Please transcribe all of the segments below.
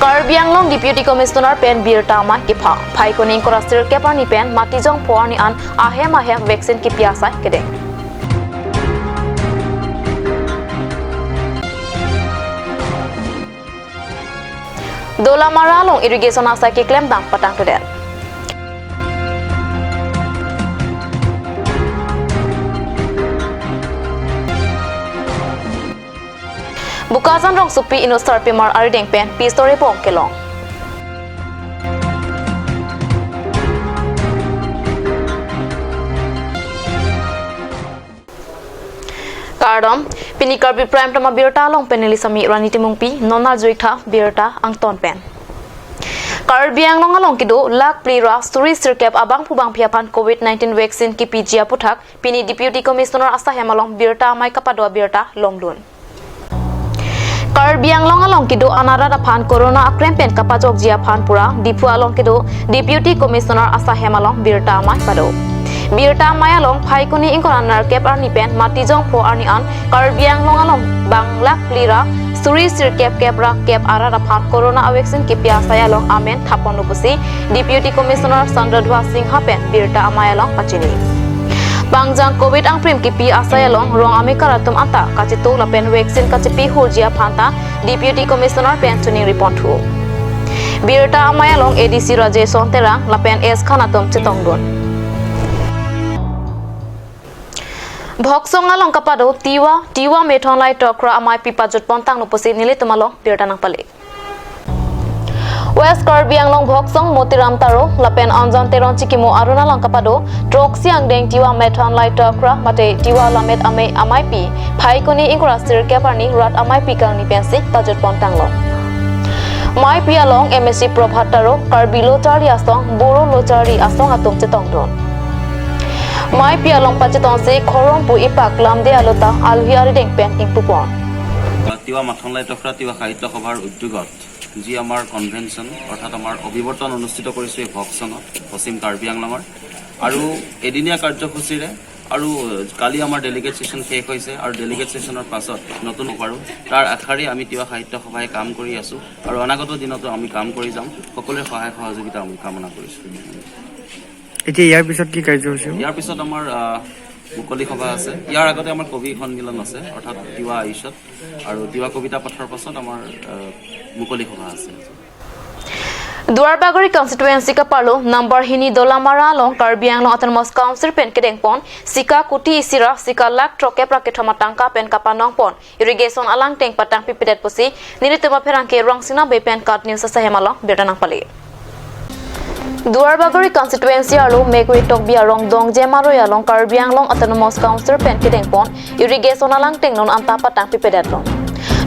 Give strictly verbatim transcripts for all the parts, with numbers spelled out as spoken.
Karbi Anglong Deputy Commissioner pen birta amei kepha. Phaikuni ingkoi ra sirkep arni pen Matijong pho arni an ahem ahem vaccine kipi asai kedeng. Dolamara along irrigation asai keklemdam patangtedet. Bokajan rongsopi inut sarpimar arideng pen pi sore bom kelong. Kardom, pini Karbi Prime Time abirta along pen neli Sami Rani Timungpi, non arjuik tha birta angton pen. Karbi Anglong along kedo lakh phli ra suri sirkep abangphu bangphi aphan covid nineteen vaccine kipiji aputhak pini Deputy Commissioner asai hem along birta amei kapado abirta longdun. Karbi Anglong along kedo-an arat aphan corona akrem pen kapajokji aphan pura Diphu along kedo Deputy Commissioner asai hem along birta amei pado. Birta amei along Phaikuni ingkoi ra nerkep arni pen Matijong pho arni an Karbi Anglong along bang lakh phli ra suri sirkep kep ra kep arat aphan corona avaccine kipi asai along amen thapon pusi Deputy Commissioner Chandradua Singha pen birta amei along pachini. Pangjang covid angprim kipi asai along rong amekar atum anta kachetu lapen vaccine kachepi hurji aphan ta Deputy Commissioner pen choningriponthu. Birta amei along A D C Rajeson Terang lapen S Khan atum chetongdun. Bhoksong along kapado Tiwa, Tiwa Methonlai Tokra amei pi pajutpon tanglo pusi nelitum along birta nangpale. West Karbi Anglong Bhoksong Motiram Taro lapen Anjan Teron chikimo arun along kapado throksi angdeng Tiwa Methonlai Tokra mate Tiwa Lammet Amei ameipi Phaikuni ingkoi ra sirkep arni rat ameipi kangni pensi pajutpon tanglo. Meipi along M A C Prabhat Taro, Karbi Lo Charli Asong, Boro Lo Charli Asong atum chetongdun. Meipi along pachetongsi Khorompu Ipak Lamde Alota Alhi arideng pen ingpupon. Tiwa মাথনলাই টখৰা তিৱা সাহিত্য সভাৰ উদ্যোগত যি আমাৰ কনভেনশ্যন, অৰ্থাৎ আমাৰ অভিৱৰ্তন অনুষ্ঠিত কৰিছোঁ এই ভকচঙত, পশ্চিম কাৰ্বি আংলঙৰ। আৰু এদিনীয়া কাৰ্যসূচীৰে আৰু কালি আমাৰ ডেলিগেট ছেছন শেষ হৈছে আৰু ডেলিগেট ছেছনৰ পাছত নতুন হ'ব আৰু তাৰ আশাৰে আমি তিৱা সাহিত্য সভাই কাম কৰি আছোঁ আৰু অনাগত দিনতো আমি কাম কৰি যাম। সকলোৰে সহায় সহযোগিতা আমি কামনা কৰিছোঁ। এতিয়া ইয়াৰ পিছত কি কাৰ্যসূচী হ'ব? ইয়াৰ পিছত আমাৰ, আহ, মুকলি সভা আছে। ইয়াৰ আগতে আমাৰ কবি সন্মিলন আছে, অৰ্থাৎ তিৱা আয়ুষত, আৰু তিৱা কবিতা পাঠৰ পাছত আমাৰ, আহ, মুকলি সভা আছে। Duarbagori constituency kaparlo number hini Dolamara along Karbi Anglong Autonomous Council pen kedengpon sika kuti isi ra sika lakh throkkep ra kethom atangka pen kapanongpon irrigation alangteng patang pipedet pusi nelitum apherangke Rongsing Nangbe pen KAT News asai hem along birta nangpale. Duarbagori constituency arlo Mekwe Tokbi arong Dongjem aroi along Karbi Anglong Autonomous Council pen kedengpon irrigation alangteng non anta patang pipedetlo.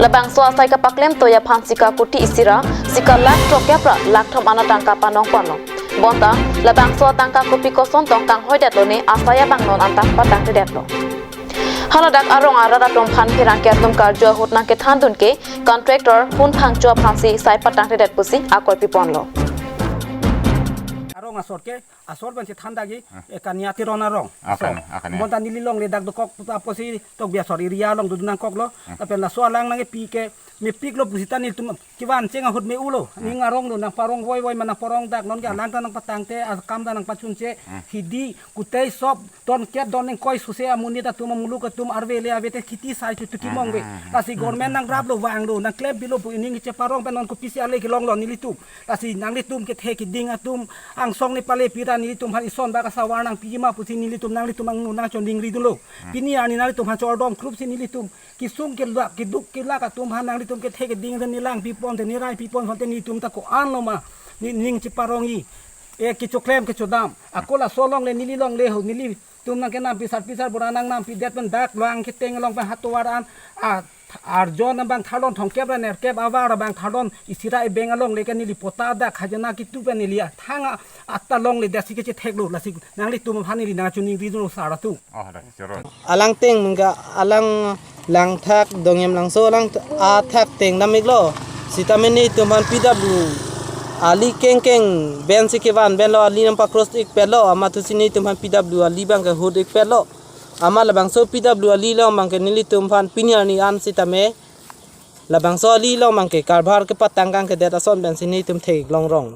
Labangso asai kapaklem toya aphan sika kuti isi ra sika lakh throkkep ra lakh thom an atangka panongponlo. Bonta labangso atangka kopi koson tong kanghoidetlo ne asai abang non anta patangtedetlo. Haladak arong arat atum aphan pherangke atum karju ahut nangkethandun ke contractor Phunthangcho aphansi sai patangtedet pusi akoi piponlo. Arong asor ke, asor pensi thandagi, eh, Kania Teron arong. Ah, asor. Kania, ah, Kania. Bonta neli longle dak dokok apotsi Tokbi asor area along dodun nangkoklo. Hmm. Lapen laso alang nangkepi ke mepiklo pusita nelitum kevan cheng ahut me-ulo. Hmm. Ning arong do nangparong voivoi ma nangparong dak non ke, hmm, alang ta nangpatangte, akam ta nangpachunche, hmm, hidi kutei sop don ket don ingkoi suse amonit atum amuluk atum arve le ave te kheti sai tu tuki mong ve. Hmm. Lasi government nangraplo vanglo, nangklem pilo pu ining cheparong pen non kopisi ale kelonglo nelitum. Lasi nanglitum kethe keding atum angsong ne pale pira nelitum aphan ison bak asavar nangpiji ma pusi nelitum nanglitum angno nangchoningri dunlo. Hmm. Pini arni nanglitum aphan chordom klupsi nelitum kesung kelak keduk kelak atum aphan nanglitum kethe keding te nelang pipon te nerai pipon aphan te nelitum ta ko-anlo ma, ne ning cheparongji. E kechoklem kechodam. Ako laso alongle neli longle ho, neli tum nangkenampi sarpi sarbura nangnampidet pen dak lang keteng along pen hatovar an, a, arjon abang tharlon thomkep ra nerkep avar abang tharlon isi ra ebeng alongle ke neli pota dak khajana kitu pen neli athang a, atta longle dasi kechetheklo lasi nanglitum aphan neli nangchoningri dunlo sar atum. Oh, dak, jorot. Alangteng mungga alang langthak Dongjem Langso alang athak teng dam-iklo. Sitame nelitum aphan P W ali kengkeng pensi kevan penlo, ali nangpa-cross-ikpetlo, amathusi nelitum aphan P W ali abangke hut-ikpetlo. Amat labangso P W ali along abangke nelitum aphan pini arni an sitame Labangso ali along abangke karbar kepatang kangkedet ason pensi nelitum theklong rong.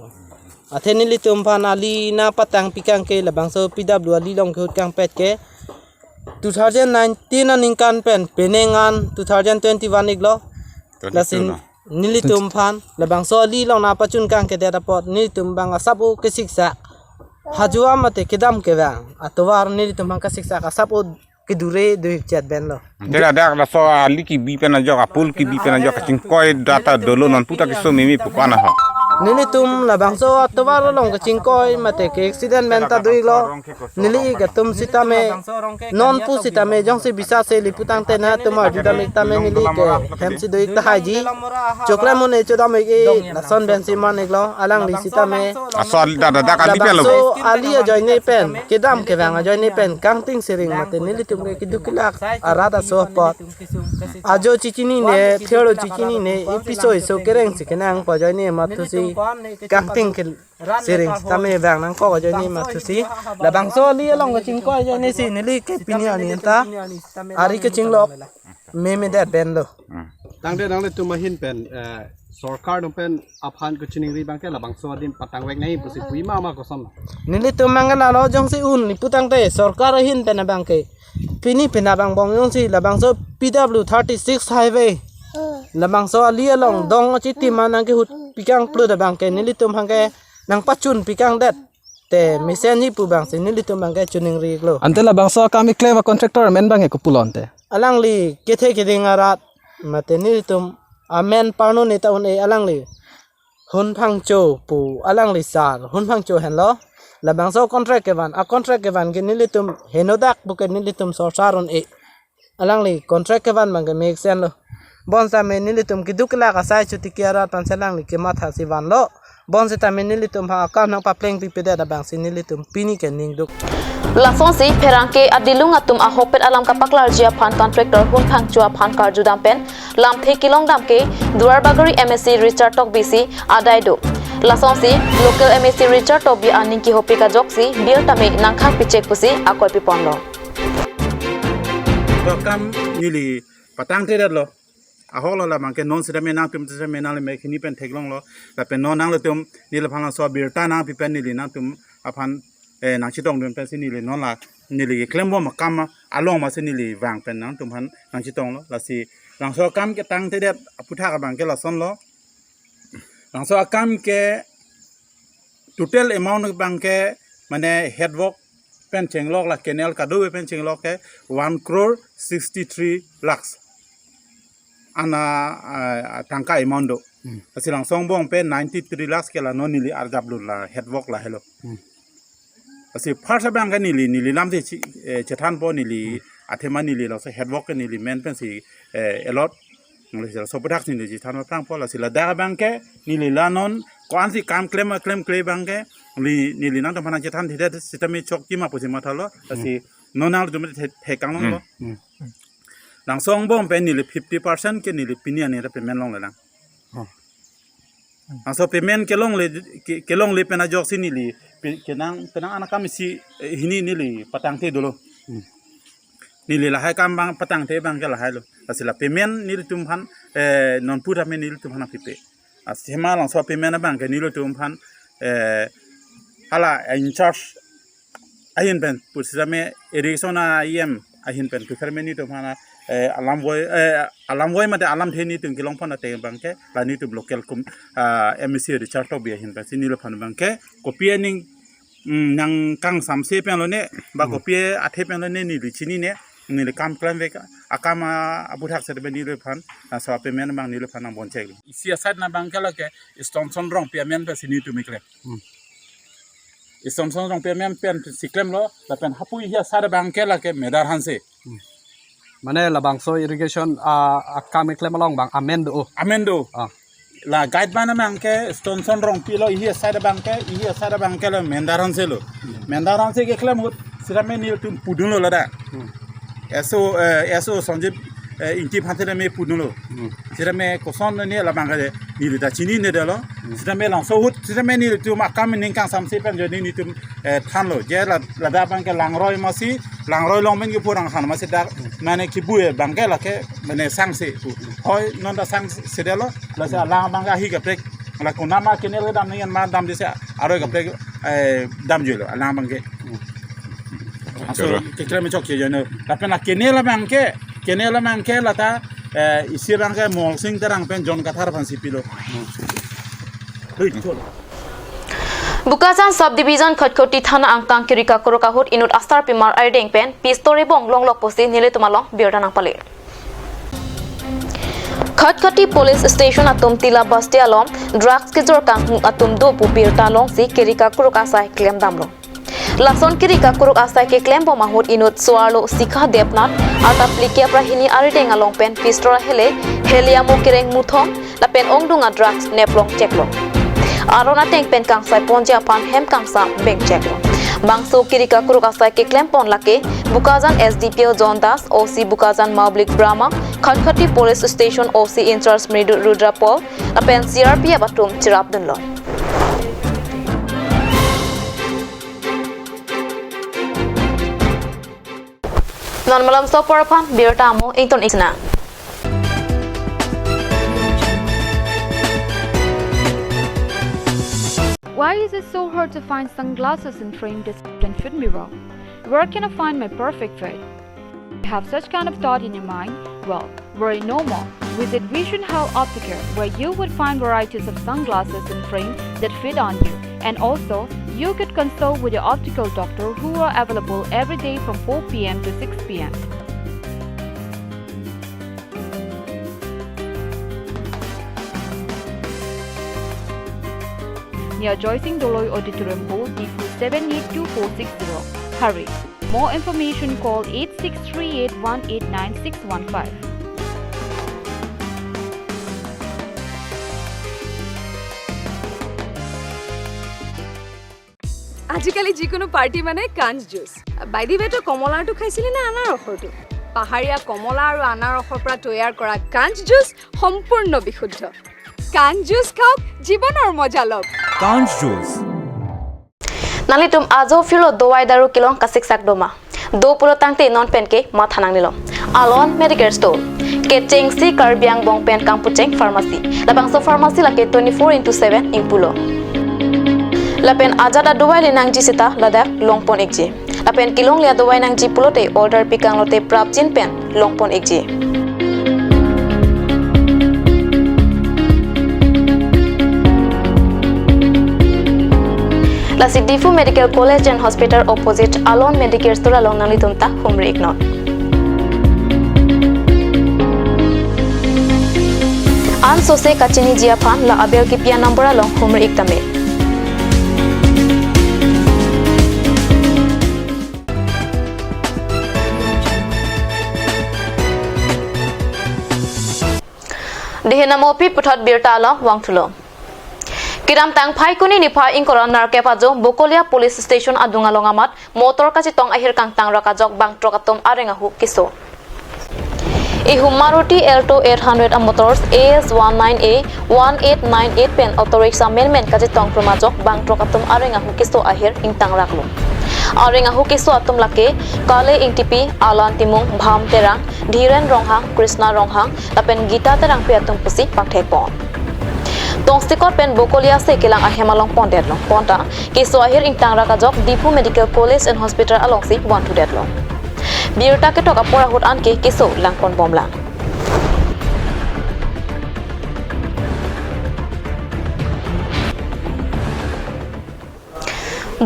Athe nelitum aphan ali nangpatang pikangke labangso P W ali along kehut kangpet ke two thousand nineteen aningkan pen penang an two thousand twenty-one iklo. Lasi twenty-two lo. Nelitum aphan labangso ali along nangpachun kangkedet apot nelitum abang asap o kesiksak. Hajua mate kedam kevang atovar nelitum abang kesiksak asap o kedure dui chet benlo. Ante ladak laso ali kebi pen ajok, apul kebi pen ajok kachingkoi data dolo, non puta keso mimi pu ko-an ahok. Nelitum labangso atovar along kachingkoi mate ke accident pen ta doilo. Neli ke atum sitame, non pu sitame jongsi bisa se li putangte nangtum arjudam ik tame neli ke hem si do ik tahai ji. Choklem un-e chodam ik-e lason pensi man iklo, alangli sitame. Aso ali dak dak ali pen lo. Labangso ali ajoine pen, kedam kevang ajoine pen kangting sering mate nelitum ke keduk kelak arat aso apot. Ajo chechinine, thero chechinine, ipiso iso kereng si kenang pu ajoine mathusi kangting ke sering sitame vang nangkok ajoine mathusi. Labangso ali along kachingkoi ajoine si neli ke pini arni anta ari kachinglok memedet benlo. Hmm. Tangte nanglitum ahin pen, eh, sorkar atum pen aphan kachiningri abangke labangso adim patangvek nangji pusi pu ma ma koson? Nelitum abangke lalo jongsi un-e putangte sorkar ahin pen abangke pini pen abang bong jongsi labangso P W thirty-six highway labangso ali along dong achitim an nangkehut pikang plut abangke nelitum abangke nangpachun pikangdet te mesenji pu abangsi nelitum abangke chiningri iklo. Ante labangso akam keklem a contractor amen abangke kopulo ante? Alangli kethe keding arat mate nelitum amen parno neta un-e, alangli Hun Phangcho pu alangli sar, Hun Phangcho henlo. Labangso contract kevan, a contract kevan ke nelitum henodak pu ke nelitum sorsar un-e. Alangli contract kevan abangke mesen lo. Bon sitame nelitum keduk kelak asai chuti ke arat aphan si alangli kematha si vanlo. Bon sitame nelitum ha akam nangpapleng pipedet abangsi nelitum pini ke ningduk. Lasonsi pherangke adilung atum ahokpet alam kapaklarji aphan contractor Hun Phangcho aphan karjudam pen lamthe kelongdam ke Duarbagori M A C Richard Tokbi si adai do. Lasonsi local M A C Richard Tokbi aning kehopik ajoksi bill tame nangkhang pichek pusi akoi piponlo. Dokam neli patangthedetlo. Ahoklo labangke non sitame nangtum sitame nangli mekhini pen theklonglo. Lapen non nanglitum neliphan laso abirta nangpi pen neli nangtum aphan, eh, nangchetongdun pensi neli non la neli keklembom akam along masi neli vang pen nangtum aphan nangchetonglo. Lasi labangso akam ketangthedet aputhak abangke lasonlo. Labangso akam ke total amount abangke mane head work pen chenglok la canal kadokave pen chenglok ke one crore sixty-three lakhs ana, ah, tangka amount do. Hmm. Lasi labangso angbong pen ninety-three lakhs ke la non neli arjaplo la head work lahelo. Hmm. Lasi first abangke neli, neli lamthe che-, eh, chethanpo neli, hmm, athema neli laso head work ke neli men pensi, eh, allot. Neli laso aputhak si neli chethan aphrangpo, lasi ladak abangke neli la non ko-ansi kam klem, klemkle abangke neli, neli nangtum aphan nangchethanthedet sitame chokji ma pusi mathalo, lasi, hmm, non nangtum the, theklonglo. Hmm. Hmm. Labangso angbong pen neli fifty percent ke neli pini arni ra payment longle lang. Oh. Labangso payment kelongle, ke-, kelongle pen ajoksi neli pe-, kenang, penang anakam isi, eh, hini neli patangthedetlo. Hmm. Neli lahai kam abang patangthe abangke lahailo. Lasi la payment nelitum aphan, eh, non pu tame nelitum aphan pipe. Athema labangso payment abangke nelitum aphan, eh, hala in charge ahin pen pusitame irrigation a E M ahin pen pusitame nelitum aphan, eh, alam voi, eh, alam voi mate alamthe nelitum kelong pon ateng abangke la nelitum local kum, ah, M A C Richard Tokbi ahin pensi neliphan abangke kopi aning, mm, nangkangsamse pen lone ba, hmm, kopi athe pen lone neli chinine, neli kam klemvek akam, ah, aputhak sitame neliphan, ah, laso payment abang neliphan nangbonchek. Isi aside na abangke lake Stonson Rongpi amen pensi nelitum keklem. Hmm. Stonson Rongpi amen pensi klemlo, lapen hapu ihi aside abangke lake Medar Hanse. Hmm. Mane labangso irrigation, ah, akam keklem along abang amen do. Amen do. Ah. La guide abang abangke Stonson Rongpi lo, ihi aside abangke, ihi aside abangke lo Medar Hanse lo. Hmm. Medar Hanse keklem ahut sitame nelitum pudunlo ladak. Hmm. S O, eh, S O Sanjib, eh, Ingti aphan sitame punulo. Hmm. Sitame koson ne labang ke neli ta chinine detlo. Hmm. Sitame langso ahut, sitame nelitum akam ning kangsamse pen jodi nelitum, eh, thanlo. Je la, ladak abang ke langroi masi, langroi along pen kepurang han masi dak, mane kibu abang ke lake, mane sangse. Hoi non ta sangse detlo, lasi alang abang ke ahi kaprek, la konat ma kenel kedam ning ma damde si aroi kaprek, eh, damjuilo, alang abang ke. Aso, karo, keklem chokche jono. Lapen la kenel abang ke, kenel abang ke lata, eh, isi abang ke Molsing Terang pen John Kathar aphansi pilo. Hui, cholo. Bokajan Subdivision Khatkhati Thana angkang kiri kakruk ahut inut asarpimar arideng pen pistol ebong longlok pusi nelitum along birta nangpale. Khatkhati Police Station atum Tila Basti along drugs kejor kanghu atum do pu birta longsi kiri kakruk asai klemdamlo. Lason kiri kakruk asai keklembom ahut inut so-arlo Sikha Debnath, arta phlikep ra hini arideng along pen pistol ahele, heli amo kereng muthom, lapen ongdung a drugs neplong cheklo. Aron ateng pen kangsai ponji aphan hem kangsam beng cheklo. Bangso kiri kakruk asai keklem pon lake, Bokajan S D P O John Das, O C Bokajan Maulik Brahma, Khatkhati Police Station O C in charge Mridu Rudra Paul, lapen C R P F atum cherapdunlo. Non malomso apor aphan birta amo ingtun-ik sinang. Why is it so hard to find sunglasses and frame that can fit me well? Where can I find my perfect fit? You have such kind of thought in your mind? Well, worry no more. Visit Vision Health Optical, where you would find varieties of sunglasses and frames that fit on you. And also, you could consult with your optical doctor who are available every day from four p m to six p m. Near Joysing Doloi Auditorium Hall, Diphu seven eight two four six zero. Hurry! More information, call eight six three eight one eight nine six one five. আজিকালি যিকোনো পাৰ্টি মানে কাঞ্চ juice. By the ৱে, তই কমলাৰটো খাইছিলি নে আনাৰসৰটো? পাহাৰীয়া কমলা আৰু আনাৰসৰ পৰা তৈয়াৰ কৰা কাঞ্চ জুচ সম্পূৰ্ণ বিশুদ্ধ। কাঞ্চ জুচ খাওক, জীৱনৰ মজা লওক। Kanch Juice. Nanglitum ajo phirlo dovai daru kelong kasiksak doma? Do pulo tangte non pen ke matha nangnelo. Alon Medicare Store, kechengsi Karbi angbong pen kangpucheng pharmacy. Labangso pharmacy lake twenty-four into seven ingpulo. Lapen ajat adovai le nangji seta ladak longpon-ikji. Lapen kelongle adovai nangji pulote order pikanglote prapjin pen longpon-ikji. Lasi Diphu Medical College and Hospital opposite Alon Medicare Store along nanglitum ta humri-iknon. Ansose kachiniji aphan la abel kipi a-number along humri-ik tame. Dehin amopi puthot birta along vangthulo. Kedamtang Phaikuni niphai ingkoi ra nerkep ajo Bokolia Police Station adung along amat motor kachetong ahir kangtang rak ajok bang truck atum areng ahu keso. Ihum Maruti Alto eight hundred a motors A S one nine A one eight nine eight pen auto rickshaw menmen kachetong krum ajok bang truck atum areng ahu keso ahir ingtang raklo. Areng ahu keso atum lake Kale Ingtipi, Alan Timung, Bham Terang, Dhiren Ronghang, Krishna Ronghang, lapen Gita Terangpi atum pusi pangthek pon. Tongsekot pen Bokolia si kelang ahem along pondetlo. Bonta keso ahir ingtang rak ajok Diphu Medical College and Hospital alongsi vanthudetlo. Birta ketok apor ahut anke keso langponbomlang.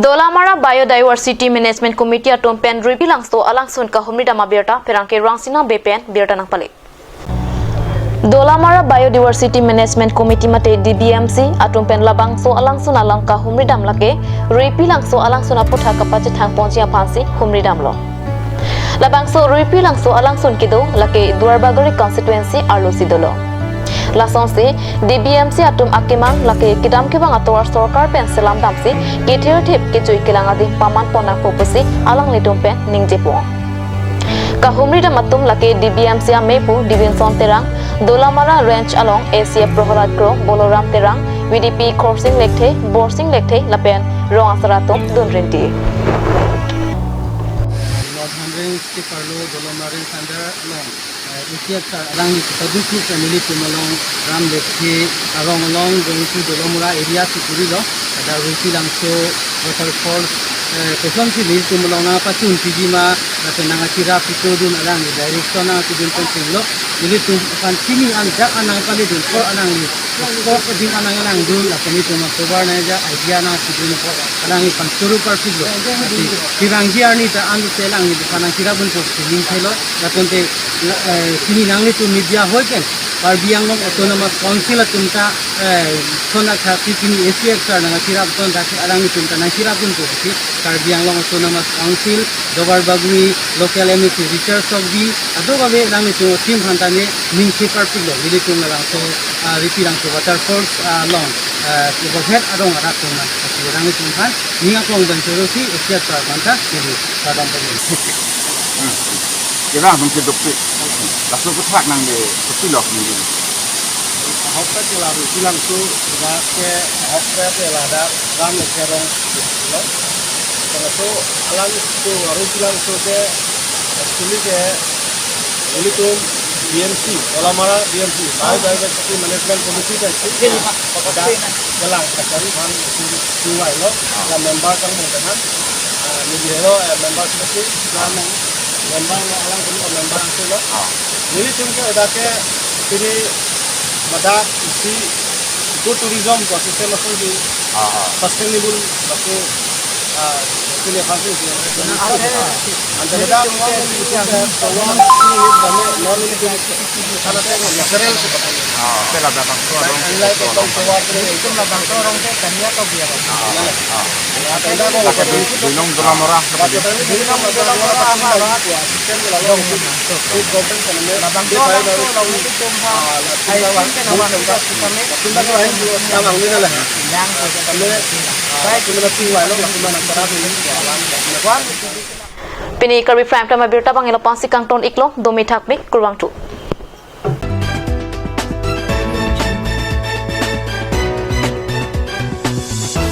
Dolamara Biodiversity Management Committee atum pen Ruipi Langso alangsun kahumridam abirta pherangke Rangsina Bey pen birta nangpale. Dolamara Biodiversity Management Committee mate D B M C atum pen labangso alangsun along kahumridam lake Ruipi Langso alangsun aputhak kapachethang ponji aphansi humridamlo. Labangso Ruipi Langso alangsun kedo lake Duarbagori constituency arlosi dolo. Lasonsi D B M C atum akemang lake kedam kevang atovar sorkar pen selam damsi kethirthip kejui kelang adim paman pon nangpo pusi alanglitum pen ningjepo. Kahumri dam atum lake D B M C amepu Divinson Terang, Dolamara Range along A C F Prohalad Kro, Boloram Terang, V D P Khorsing Lekthe, Borsing Lekthe lapen rong asar atum dun rinti. North Hamren District arlo Dolamara Range under along, eh, A C F sir alangli kepaduk family atum along Ram Lekthe arong along going to Dolamara area si puri lo, ada Rusi Langso waterfalls, eh, kosonsi nelitum along nangpachun piji ma, lapen nangkachirap pitodun alangli direction nangpidun pen chenglo, nelitum aphan chini an jak an nangpalidun apor alangli, apor adim an nanglang dun, lapen nelitum cover nangja idea nangpidun apor alangli aphan choro parpiklo. Lasi pirangji arni ta an te alangliphan nangkirapdun apor sining thelo, lapen te, eh, chini nanglitum media hoi pen Karbi Anglong Autonomous Council atum ta, eh, son athak si chini A C F sir nangkirap ton athak si alanglitum ta nangkirapdun apor si Karbi Anglong Autonomous Council, Duarbagori local M A C Richard Tokbi, adok ave alanglitum team aphan ta ne ning si parpiklo, nelitum Langso, ah, Ripi Langso waterfalls, ah, along, ah, overhead arong arat atum na, lasi alanglitum aphan ning aklong pen choro si A C F sir aphan ta neli kardom pajir. Hmm. Kira mungkin dukpik. Laso aputhak nangli dukpik lok nangli. Ahok ta ke la Rusi Langso, dak ke ahok ta ke ladak Ram Lekthe arong lo. Laso alangso Rusi Langso ke actually ke nelitum B M C, Dolamara B M C, Biodiversity Management Committee pen si dak kelang kachari aphan chingvailo, la member kangmong pen, ah, neli helo, eh, member secretary, chairman, member alangtum member angse lo. Ah. Nelitum ke ladak ke pini ladak isi ecotourism ko system aso di, ah, ah, sustainable aso, ah, pini aphan si. Ante ladak natural. Ah, pela datang ke orang. Nelitum labangso arong ke tania to biar. Ah, ah. Lake Dui-, Duilong Dolamara. Duilong Dolamara, ah, ah. Labangso arong ke long itu tum ha. Ai, sim ke nama kita kami. Yang tu kami. Baik. Pini Karbi Prime Time abirta abangke lapu-an si kangton iklo, domi thakmi, kurvangthu.